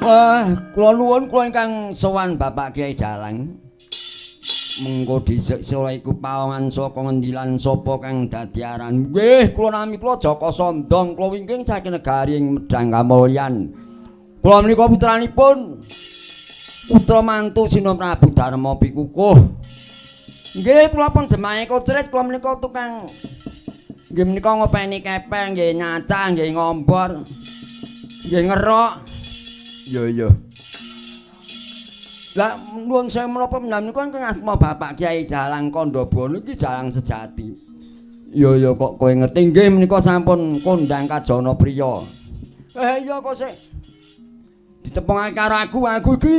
Wah, kula nuwun kula ingkang sowan Bapak Kiai Dalang. Mengko dhisik sira iku pawongan saka ngendi lan sapa kang dadi aran? Nggih, kula nami kula Jaka Sandong, kula wingking saking negari ing Medang Kamulyan. Kula menika putranipun putra mantu Sinun Prabu Darma Pikukuh. Nggih, kula pun demahe kocret, kula menika tukang nggih menika ngopeni kepeng, nggih nyacah, nggih ngombor, nggih ngerok. Iya, iya. Lah nuwun sewu menapa menika ingkang asma Bapak Kiai Dalang Kandhabana iki dalang sejati. Iya iya kok kowe ngerti nggih menika sampun kondang kajana priya. Eh iya kok sik ditepungake karo aku, aku iki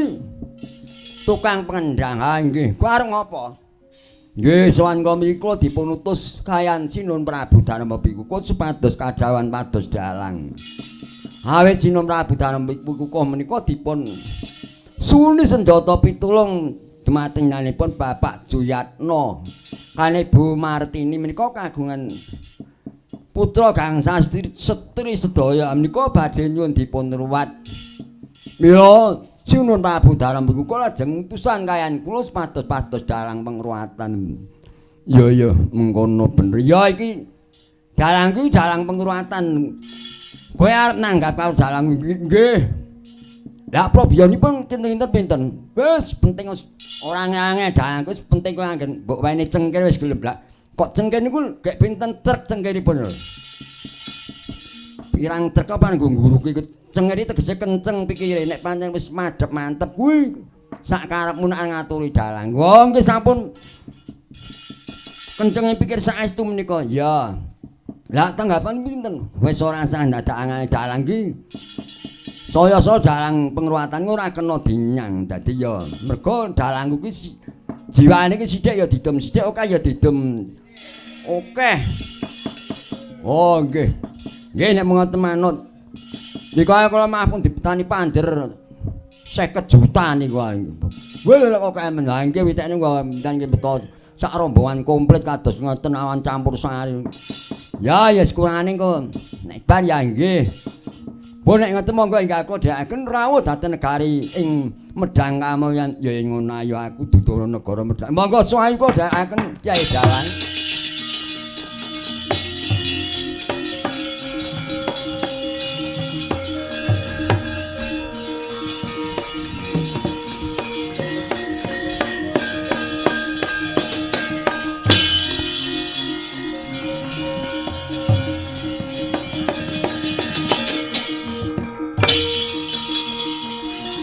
tukang pengendang. Ha nggih, kowe arep ngopo? Nggih, sowan kula mriku dipun utus kayan Sinun Prabu Darma Pikukuh supados kadhawan pados dalang. Awit Sinun Prabu Darma Pikukuh menika dipun suni senjata pitulung dumateng nyanipun Bapak Juyatno kan Ibu Martini menika kagungan putra gangsa setri sedaya menika badhe nyuwun dipun ruwat. Mila Sinun Prabu Darma Pikukuh lajeng utusan kayan kula supados pados dalang pengruwatan. Iya iya mengkono bener. Ya iki dalang kuwi dalang pengruwatan. Kowe arep nanggap karo dalang nggih. Lah probiyonipun kinten-kinten pinten? Wis penting wis ora angel dalang wis penting kowe anggen mbok wene cengkir wis gelem lak. Kok cengkir niku gek pinten trek cengkiripun lho. Pirang trek apa nggo ngguruki cengkir tegese kenceng pikire nek pancen wis madhep mantep kuwi sak karepmu nek ngaturi dalang. Wah nggih sampun kencenge pikir saestu menika. Ya. Lah tanggapan pinten? Wis ora usah ndadak angel dalang ki. Saya-saya dalang pengruwatan ora kena dinyang. Dadi ya mergo dalangku ki jiwane ki sithik ya didum sithik, oke ya didum akeh. Oh nggih. Nggih nek ngoten manut. Niku kula maaf pun dipetani panjer 50 juta niku. Weh lho kok kaya men. Nggih witekne kok nggih beto sak rombongan komplit kados ngoten awan campur sari. Ya ya sekurangane kok nek bar ya nggih. Mbok nek ngoten monggo ingkang kula dhewekaken rawuh dhateng negari ing Medang Kamulyan ya ing ngono ayo aku dudono negara Medang. Monggo sayu kula dhewekaken Kyai Dalang.